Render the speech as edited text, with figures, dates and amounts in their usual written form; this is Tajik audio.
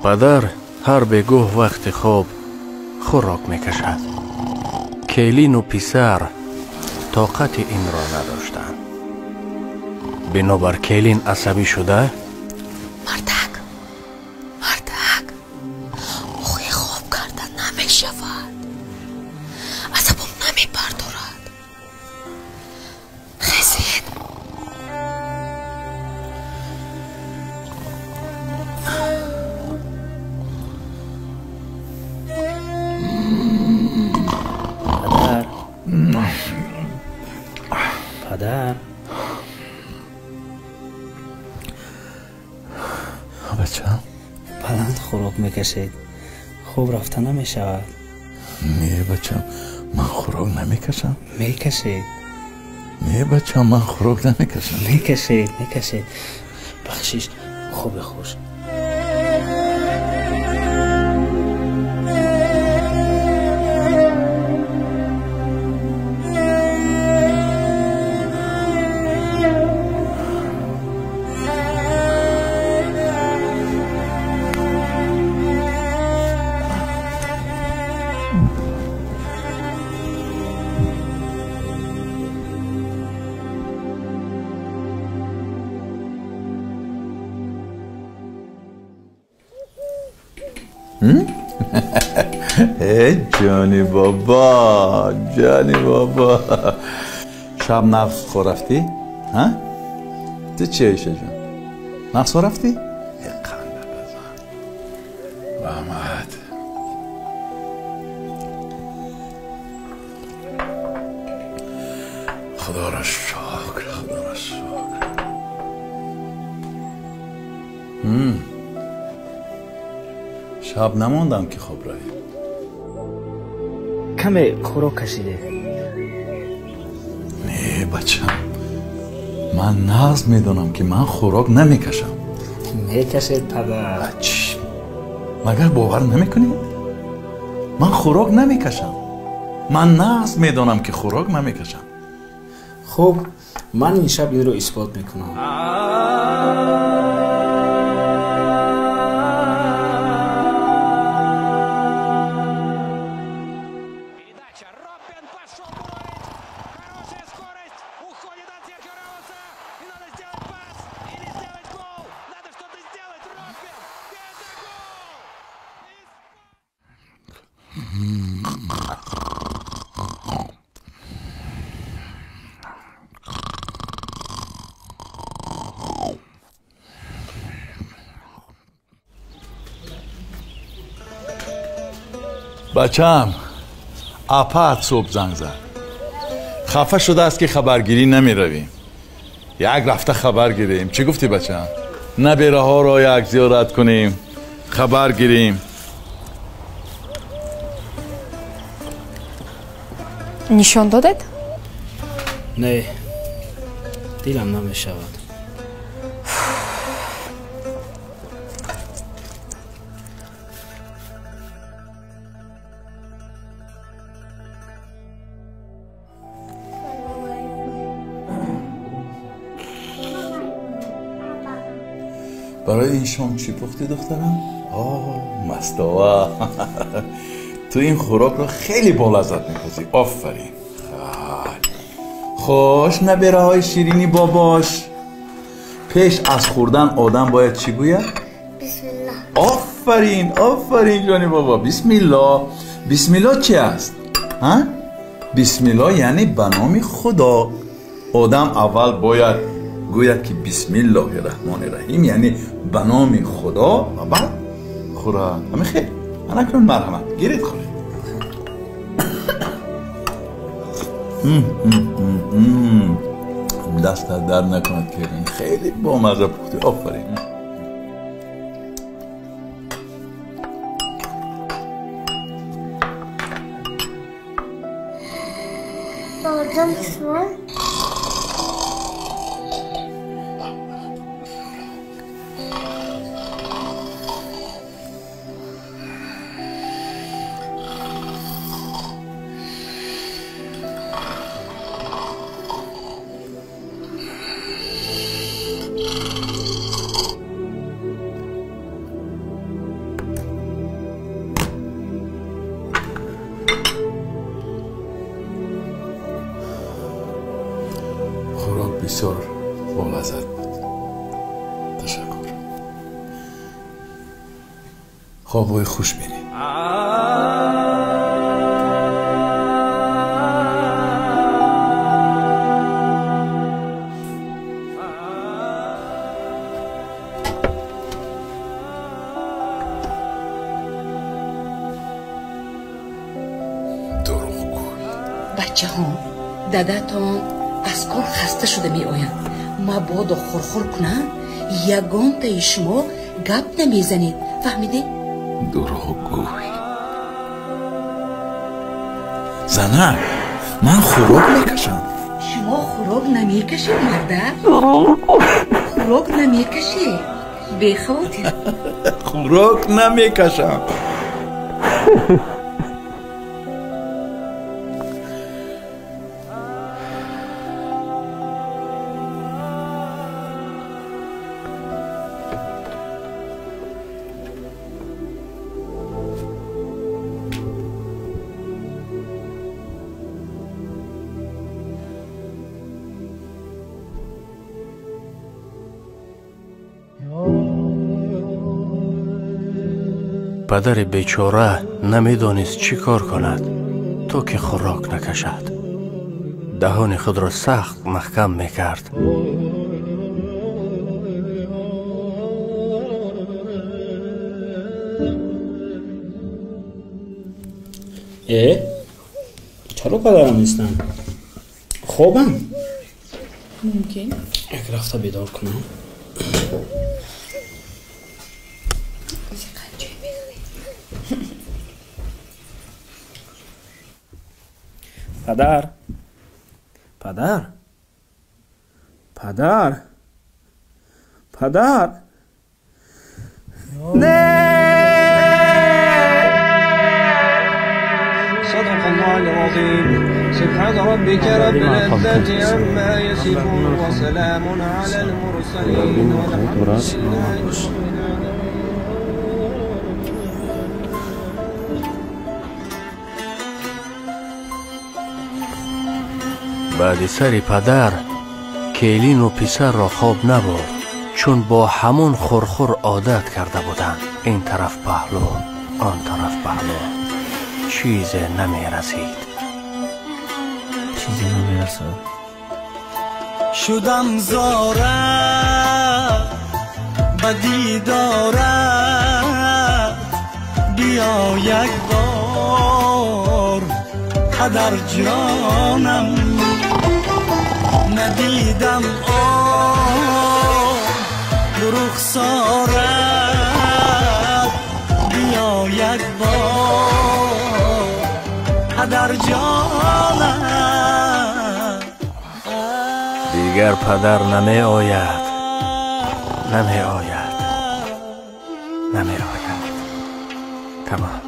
Падар ҳар бегоҳ вақти хоб хӯрок мекашад. Келину писар тоқати инро надоштанд. Бинобар келин асабӣ шуда: Мардак, мардак, охи хоб карда намешавад, асабом намебардорад. Хезед. Падар, падар. Бачам, баланд хӯрок мекашед, хоб рафта намешавад. Не бачам, ман хӯрок намекашам. Мекашед. Не бачам, ман хӯрок намекашам. Мекашед, мекашед. Бахшиш, хоби хуш. Ҷони бобо, ҷони бобо, шаб нағз хо рафтӣ? Ту чи, Оиша ҷон, нағз хо рафтӣ? Қанда базан, раҳмат. Худоро шукр, худоро шукр. Шаб намондам ки хоб равем. Каме хӯрок кашидед. Не бачам, ман нағз медонам ки ман хӯрок намекашам. Мекашед, падар. Чӣ, магар бовар намекунед? Ман хӯрок намекашам. Ман нағз медонам ки хӯрок намекашам. Хуб, ман ин шаб инро исбот мекунам. Бачам, апаат субҳ занг зад. Хафа шудааст ки хабаргирӣ намеравем. Як рафта хабар гирем. Чӣ гуфтӣ, бачам? Набераҳоро як зиёрат кунем, хабар гирем. Нишон додед? Не, дилам намешавад. Барои ин шом чӣ пухтӣ, духтарам? О, мастова. Ту ин хӯрокро хеле болаззат мепазӣ. Офарин. Хуш, набераҳои ширини бобош. Пеш аз хӯрдан одам бояд чӣ гӯяд? Бисмиллоҳ. Офарин, офарин ҷони бобо. Бисмиллоҳ. Бисмиллоҳ чи аст? Ҳа? Бисмиллоҳ яъне ба номи Худо. Одам аввал бояд гӯяд ки бисмиллоҳи раҳмони раҳим, яъне ба номи Худо, ва баъд хӯрад. Ҳамин хел. Анакун марҳамат, гиред, хӯред. Дастат дард накунад, келин, хеле бомазза пухтӣ. Офарин. Бобоҷон, шумо Бисёр болаззат буд. Ташаккур. Хобҳои хуш бинед. Бачаҳо, дадатон аз кор хаста шуда меоянд. Мабодо хурхур кунанд, ягонтаи шумо гап намезанед. Фаҳмидед? Дурӯғгӯй. Занак, ман хӯрок мекашам. Шумо хӯрок намекашед, мардак? Хӯрок намекашед. Бехавотир. Хӯрок намекашам. Падари бечора намедонист чӣ кор кунад, то ки хӯрок накашад. Даҳони худро сахт маҳкам мекард. Чаро падарам нестам? Хобам? Мумкин. Як рафта бедор кунам. Падар, падар, падар, падар. Не! صدق الله العظيم. سبحان ربك رب العزة عما يصفون وسلام على المرسلين والحمد لله رب العالمين. Баъди сари падар келину писарро хоб набурд, чун бо ҳамон хурхур одат карда буданд. Ин тараф паҳлӯ, он тараф паҳлӯ. Чизе намерасид. Чизе намерасад. Шудам зора ба дидорат, биё як бор падар ҷонам. Надидам он рухсорат, биё як бор падар ҷонам. Дигар падар намеояд, намеояд, намеояд. Тамом.